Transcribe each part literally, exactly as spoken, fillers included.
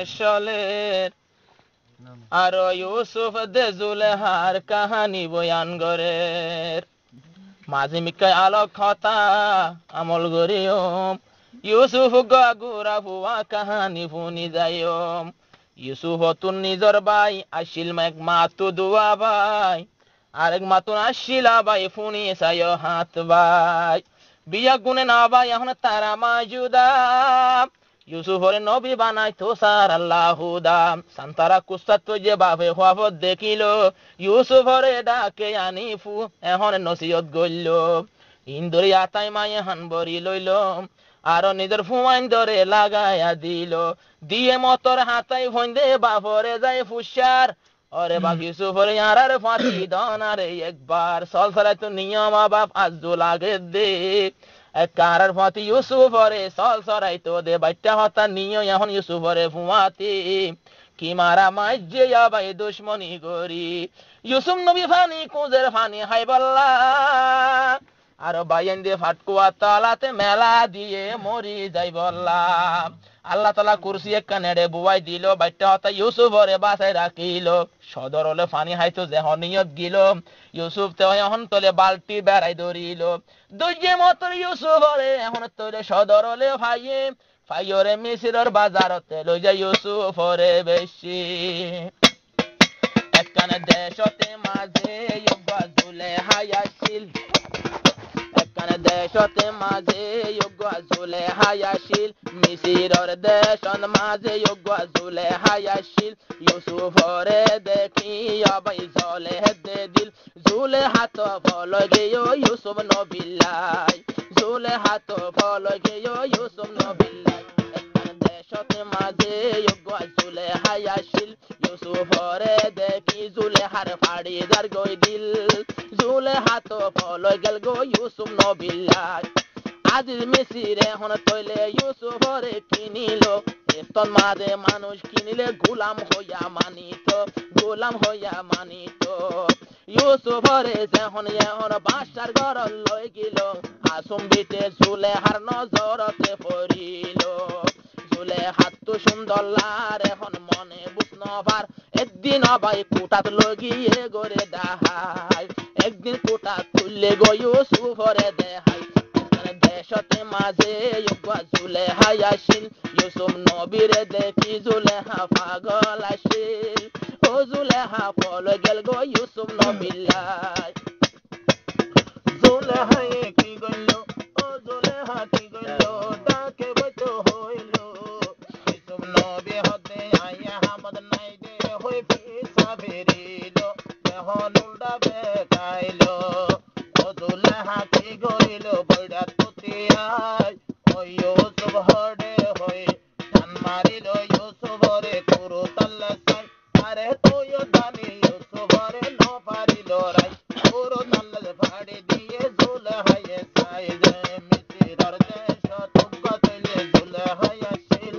colér. Aró Yusuf de Zulehár kaháni boyan gorér. Mazé mikká alok hotá amol goríyum. Yusuf uggúa gura fua kaháni fúni zaiyum. Yusuf ottún nizor bái accíl ek matú duwa bái. Arek matún accíl bái fúni saiyó hát bái. Biyá gune no bái ehón tara ma juda. Yusuforé nobi banaitó sar Alla húda. Santara kussáttu ze bafe kuafot dekílo, Yusuforé dhake aní fu, ehóne nosiyot goilló. Indori atái maye hán bori loiló, aró nizor fuaindoré lagaiya dilo. Diye motor hatái foinde baforé zai fuccár. Óre baf Yusuforé añárar fúañti dónare ekbar. Sol soraitó niyom baf azzu lagedde. Ekka añárar fúañti Yusuforé sol soraitó de. Baiththá hotá niyom ehón Yusuforé fúañti. Ki mara maijjé yá bái ducmoni gorí. Yusuf nobi faní kúzer faní háibolla. Aró báiyain de fathkúa toláte mela diye mori zaibolla. Alla taala kursi ekkán eçe buwái dilo, baiththá hotá Yusuforé basái rakílo. Codor óle faní háito zehón niyot gilo, Yusuf te ehón tóile balti berai dórilo. Dóijje motor Yusuforé ehón tóile codor óle faiye, faiyóre Misiror bazarotte loizai Yusuforé beci. Ekkán decót mazé uggúa Zulehá accíl. Ekkán decót mazé uggúa Zulehá accíl. Misiror decót mazé uggúa Zulehá accíl. Yusuforé dekí yá bái zole de dil. Zulehá to foloi giyó Yusuf nobillái. Zulehá to foloi giyó Yusuf nobillái. Ekkán decót mazé uggúa Zulehá accíl. Yusuforé dekí Zulehár façi zargói dil. Zulehá to foloi gelgói Yusuf nobillái. Aziz Misir ehón tóile Yusuforé kinilo. Eston mazé manúic kinile gulam hoiya manito, gulam hoiya manito. Yusuforé zehón ehón baccar górot loi gilo, asum bite Zulehár nozorote forilo. Zuleháttu cúndor lar ehón mone buz no far, eddin bái kuthát loi giyé góre dahái, eddin kuthát tuille goi Yusuforé dehái. Ekkán decót mazé uggúa Zulehá accíl, Yusuf nobiré dekí Zulehá fagol accíl. Ó Zulehá foloi gelgói Yusuf nobillái. Zuleháye ki goilló, ó Zulehá ki goilló, dhake baitó hoiló. Yusuf nobi hoddé aiyé hamot nai de hoi fisa ferilo, ehón uldha bekailo. Ó Zulehá ki goilló, boiçá tutiyai, ó Yusuf hoçé hoi. Zan marilo Yusuforé kuru talla sai. Are toiyo dani Yusuforé no farilo rai. Kuru talla façi diye Zuleháye sai ze Misiror decót uggúa tóile Zulehá accíl.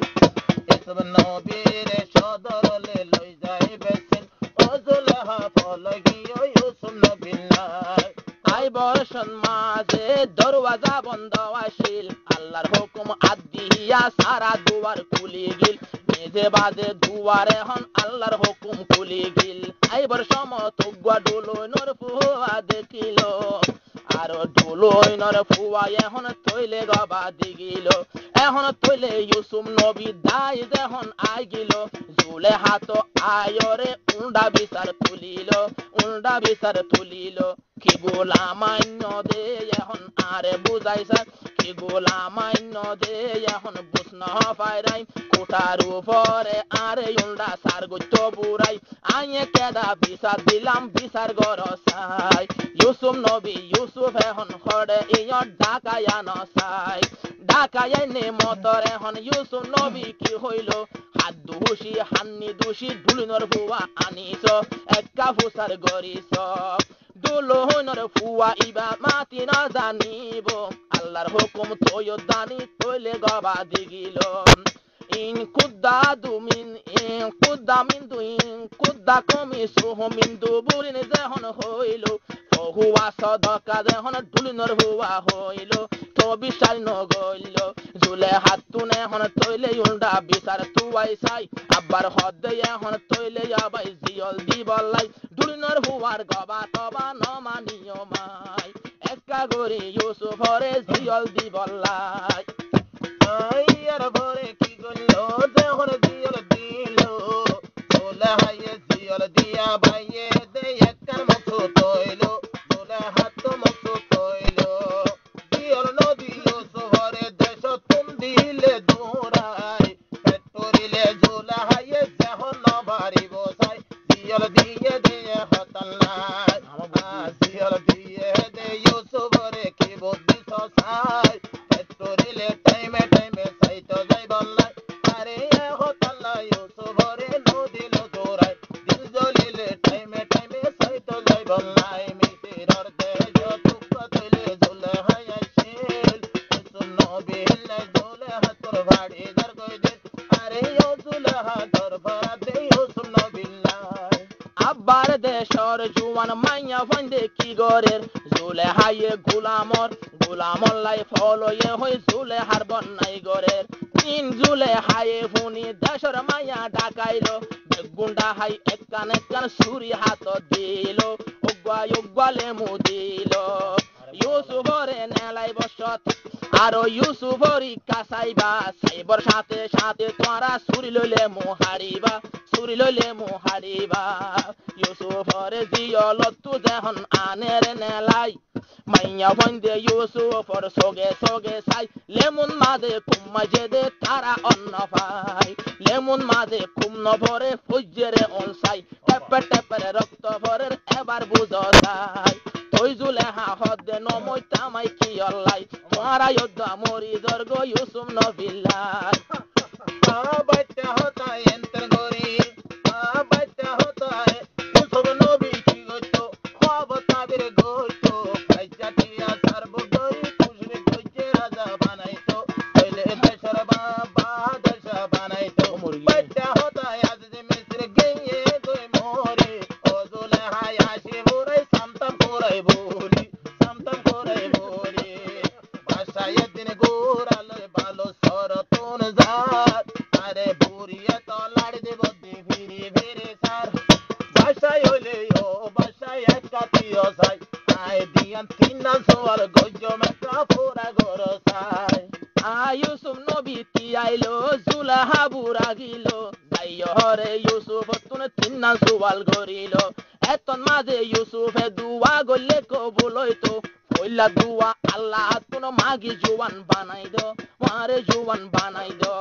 Yusuf nobiré codor óle loi zai besil. Ó Zulehá foloi giyó Yusuf nobillái. Aibor cómot mazé dorwaza bondo accíl. Allar hókum addiya sára duwar kúli gil. Nize baze duwar ehón Allar hókum kúli gil. Aibor cómot uggúa dhul óinor fua dekílo. Aró dhul óinor fua ehón tóile gobá digilo. Ehón tóile Yusuf nobi dái zehón aigilo. Zulehá to aiyóre uldha bisar tulilo, uldha bisar tulilo. Ki gulam ainno de ehón añáre buzai sai. Ki gulam ainno de ehón buz no fairai. Kuthár uore añáre uldha sar goittó burai. Aññí keda bisar dilam, bisar goró sai. Yusuf nobi, Yusuf ehón hoçé iyót dhakaiya no sai. Dhakaiya ne motor ehón Yusuf nobi ki hoilo? Háddu huci, hanni duci, dhul óinor fua aniso, ekka fusar goriso. Dhul óinor fua iba mati no zanibo. Allar hókum toiyo dani toile gobá digilo. In kudda du min, in kudda min du, in kudda komisuhu min du burin zehón hoilo. Fua sodokade hon dulinor fua hoilo, to bisar no goilo. Zulehattún ehón toile uldha bisar tuwai sai. Abbar hodde ehón toile abai ziyol dibollai. Dulinor fuar goba toba no maniyo mai. Ekka gori Yusufore ziyol dibollai. Aiyar fore ki goillo, zehón ziyol dilo, Zulehaye ziyol diya baiye de ekkán moksud oilo, Zulehattú moksud oilo. Ziyol no di Yusufore decottún dile durai, fettorile Zulehaye zehón no faribo sai. Ziyol diye de hotallai. Ama buddhi. Ah, ziyol diye de Yusufore ki buddhi sosai. Fettorile thaime thaime saito zaibollai. Are e hotallai Yusufore no dilo durai. Dil zolile thaime thaime saito zaibollai. Misiror dec tukka toile Zulehai aicil. Yusuf nobi hillai Zulehattún fari zargoi dil. Are yo Zuleha, tor fora de Yusuf nobillai. Abbar decor juwan maiya fuainde ki gorer? Zulehaye gulamor, gulamollai foloye hoi Zulehar bonnai gorer. Tin Zulehaye funi decor maiya dhakailo, beggún dhahai ekkán ekkán suri hátot dilo, uggua uggua lemu dilo. Yusufore nelai boccot, aró Yusufore ikká saiba, saibor cáñte cáñte tuáñra suri loi lemu háriba, suri loi lemu háriba. Yusufore ziyolottú zehón aner nelai, maiya fuainde Yusufor soge soge sai, lemun maze kum maze de tara onno fai, lemun maze kum no fore foijjere onsai. Tepper tepper rokto forer ebar buzo sai. Toi Zuleha hodde no moitam ai kiyollai. Tuáñra yodda mori zorgoi Yusuf nobillai. A baitta hotá enter gori, a baitta hotá Yusuf nobi ki goitto, hob tabir goitto, faijja tiya sar buk dori kucri goijje raza banaito, toile decor baba dec banaito. Baitta hotá Misir giyé goi mori, o Zulehai aci furai samtam furai buli, samtam furai buli. Bacca eddin gura loi balo sorottún zar, are buriye to lari dibo di firi firi sar. Bacca óile o bacca ekka tiyo sai, ai diyan tinnan suwal goijjó Mekka fura goro sai. A Yusuf nobi tiyailo, Zuleha bura gilo. Zaiyo hore Yusufottún tinnan suwal gorilo. Etton maze Yusufe dua goille kobul óito. Foilla dua Allattún magi juwan banai do, mare juwan banai do.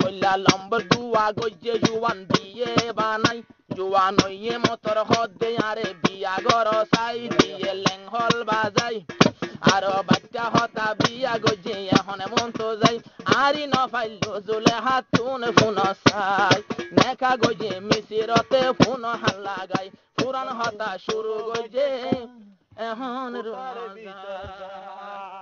Foilla lombor dua goijje juwan biye banai. Juwan óiye motor hodde are biya goro sai, biye lenghol bazai. Aró baitta hotá biya goijje ehón monto zai. Ari no faillo Zulehattún funo sai. Neka goijje Misirotte funo halla gai. Furan hotá curu goijje ehón ruwa zai.